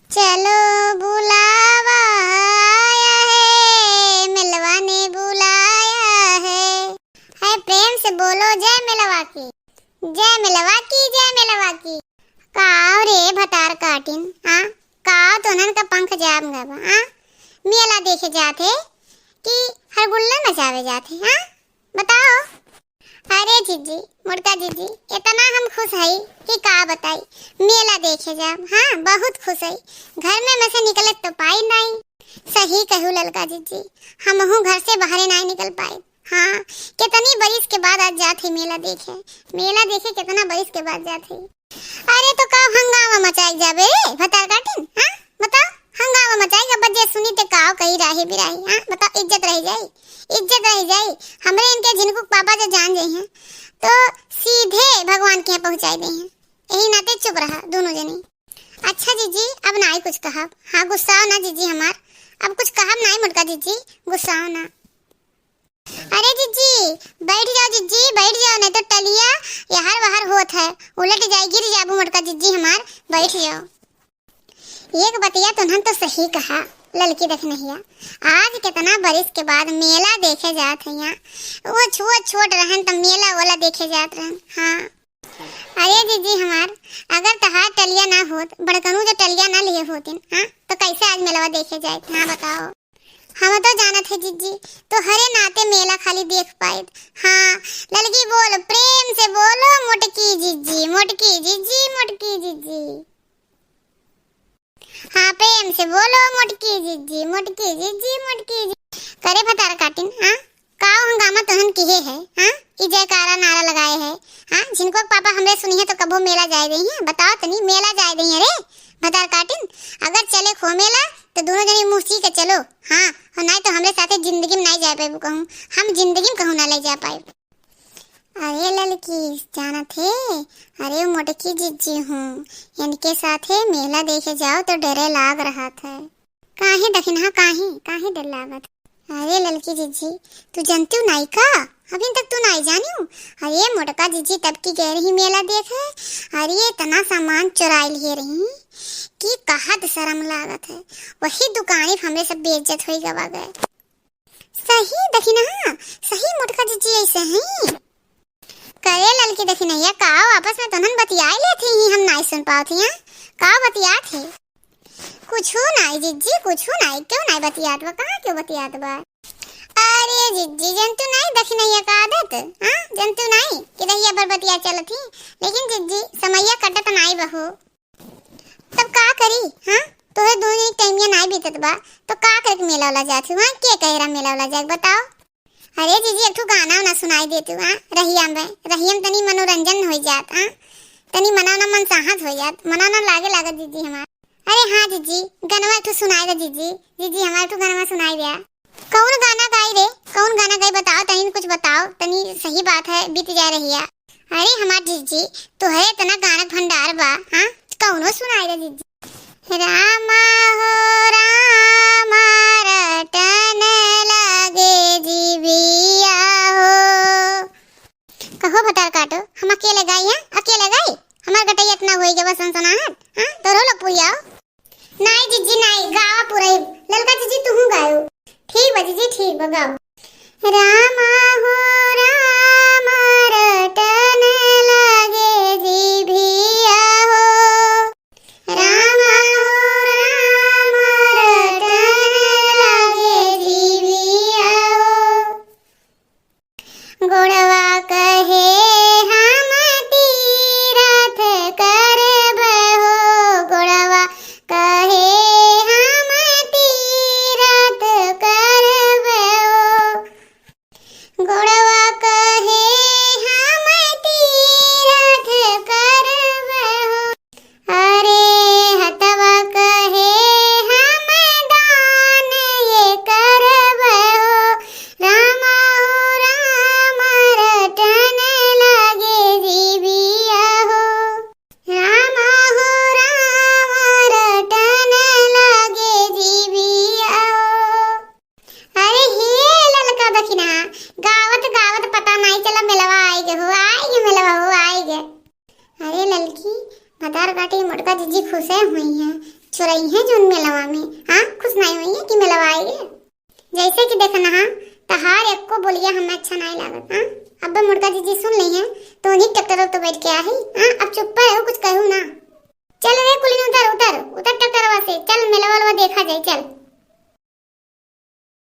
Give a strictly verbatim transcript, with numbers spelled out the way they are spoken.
चलो बुलावा आया है, मिलवा ने बुलाया है। है प्रेम से बोलो जय मिलवा की, जय मिलवा की, जय मिलवा की। काव रे भतार काटिन, हाँ? काव तोहनन का पंख जाम गवा, हाँ? मेला देखे जात है कि हरगुल्ला मचावे जात है, हाँ? बताओ। अरे जिज्जी, मोटका जिज्जी, इतना हम खुश हई कि का बताई। मेला देखे जाब, हाँ, बहुत खुश हई। घर में, में से निकले तो पाई नाई। सही कहू ललका जिज्जी, हमहू घर से बाहरे नाई निकल पाई। हाँ, कितनी बरिस के बाद आज जात हई मेला देखे। मेला देखे कितना बरिस के बाद जात हई। अरे तो का हंगामा मचाई जाबे रे भतार काटिन, हाँ? बताओ, हंगामा मचाई, अब जे सुनी ते काव कही राही बिराही, हाँ? बताओ, इज्जत रह जाई, इज्जत रह जाई। हमरे इनके झिनकू के पापा जो जान जाई हैं तो सीधे भगवान के यहाँ पहुँचाई दे हैं। यही नाते चुप रहा दोनों जनी। अच्छा जिज्जी, अब नाई कुछ कहब। हाँ, गुस्साओ ना जिज्जी हमार, अब कुछ कहब नाई मोटका जिज्जी, गुस्साओ ना। अरे जिज्जी, बैठ जाओ जिज्जी, बैठ जाओ, नहीं तो टलिया यहर वहर होत है, उलट जाई, गिर जाबू मोटका जिज्जी हमार, बैठ जाओ। एक बतिया तुन्हन तो सही कहा ललकी दखिनहिया, आज कितना बरिस के बाद मेला देखे जात है यहाँ। वो छो-, छोट रहन तो मेला वाला देखे जात रहन। हाँ। अरे जिज्जी हमार, अगर तहार टलिया ना होत, बड़कनू जो टलिया ना लिए होतिन, हाँ, तो कैसे आज मेलवा देखे जाए? हाँ बताओ। हम तो जानत है जिज्जी, तोहरे नाते मेला खाली देख पाएब। हाँ, ललकी बोल, प्रेम से बोलो, मोटकी जिज्जी, मोटकी जिज्जी, मोटकी जिज्जी। हाँ, प्रेम से बोलो, मोटकी जिज्जी, मोटकी जिज्जी, मोटकी जिज्जी। करे भतार काटिन, हाँ? काव हंगामा तोहन किहे है, हाँ? ई जयकारा नारा लगाए है, हाँ? झिनकू के पापा हमरे सुनी है तो कबो मेला जाए देई है? बताओ तनी, मेला जाए देई है रे भतार काटिन? अगर चले खो मेला तो दोनों जनी मुँह सी के चलो, हाँ? और नाई तो हमरे साथे जिंदगी में नाई जाए पाएबू कहूँ, हम जिंदगी में कहूँ ना ले जा पाए। अरे ललकी, जानत है, अरे मोटकी जिज्जी हूँ, इनके साथे मेला देखे जाओ तो डरे लाग रहत है। काहे दखिनहा, काहे, काहे डर लागत? अरे ललकी जिज्जी, तू जनतू नाई का? अभी तक तू नाई जानियो? अरे मोटका जिज्जी तब की गए रही मेला देखे, अरे इतना सामान चुराई लिए रही कि कहत शर्म लागत है। वही दुकानी पे हमरे सब बेइज्जत होई गवा गए। सही दखिनहा, सही मोटका जिज्जी ऐसे हैं। करे ललकी दखिनहिया, काव आपस में तोहन बतियाई लेत ही, हम नाई सुन पावत ही, हाँ? काव बतियात है? कुछू नाई जिज्जी, कुछू नाई। क्यों नाई बतियात बा? कहाँ क्यों बतियात बा? अरे जिज्जी, जनतू नाई दखिनहिया का आदत, हाँ? जनतू नाई कि दहिया भर बतिया चलत ही, लेकिन जिज्जी समैया कटत नाई बहू। तब का करी, हाँ? तोहे दोनों टाइमिया नाई बीतत बा, तो का करे के मेला वाला जात हूँ, हाँ? के कहे रहा मेला वाला जाए, बताओ? अरे जीजी, एक ठो गाना वाना सुनाई देतू, हाँ? रहिया में, रहिया में तनी मनोरंजन हो जात, हाँ? तनी मना ना मन साहस हो जात, मना ना लागे लागत जीजी हमार। अरे हाँ जीजी, गनवा एक ठो सुनाई दे जीजी, जीजी हमार एक ठो गनवा सुनाई दे। कौन गाना गाई रे? कौन गाना गाई बताओ, तनी कुछ बताओ, तनी सही बात है, बीत जाए रहिया। अरे हमार जीजी, तोहरे इतना गाना के भंडार बा, हाँ? कौनो सुनाई दे जीजी। रामा हो रामा रटन लागे जीविया हो। कहो भतार काटो, हम अकेले गाई हैं, अकेले गाई? हमार गटई इतना होई गवा सनसनाहट, हाँ? तोरो लोग पूरी आओ। नाई जीजी नाई, गावा पूरा ही। ललका जीजी तुहू गायो। ठीक बा जीजी, ठीक बा, गाओ। रामा हो रामा रटन लागे जीभिया हो। रामा हो रामा रटन लागे जीभिया हो। गोड़वा कहे हम तीरथ करब हो, गोड़वा कहे हम तीरथ करब हो। चोरई है जोन मेलवा में, हाँ, खुश नाहीं होई है कि मेलवा आई है। जैसे कि देखना, हाँ, तहार एको बोलिया हमें अच्छा नाहीं लागत, हाँ। अब मुर्गा जी जी सुन ली है, तो उन्हीं ट्रैक्टर तो बैठ के आई, हाँ, अब चुप रहो, कुछ कहू ना। चल रे कुलिन, उतर, उतर, उतर ट्रैक्टरवा से, चल मेलवा वेलवा देखा जाए, चल।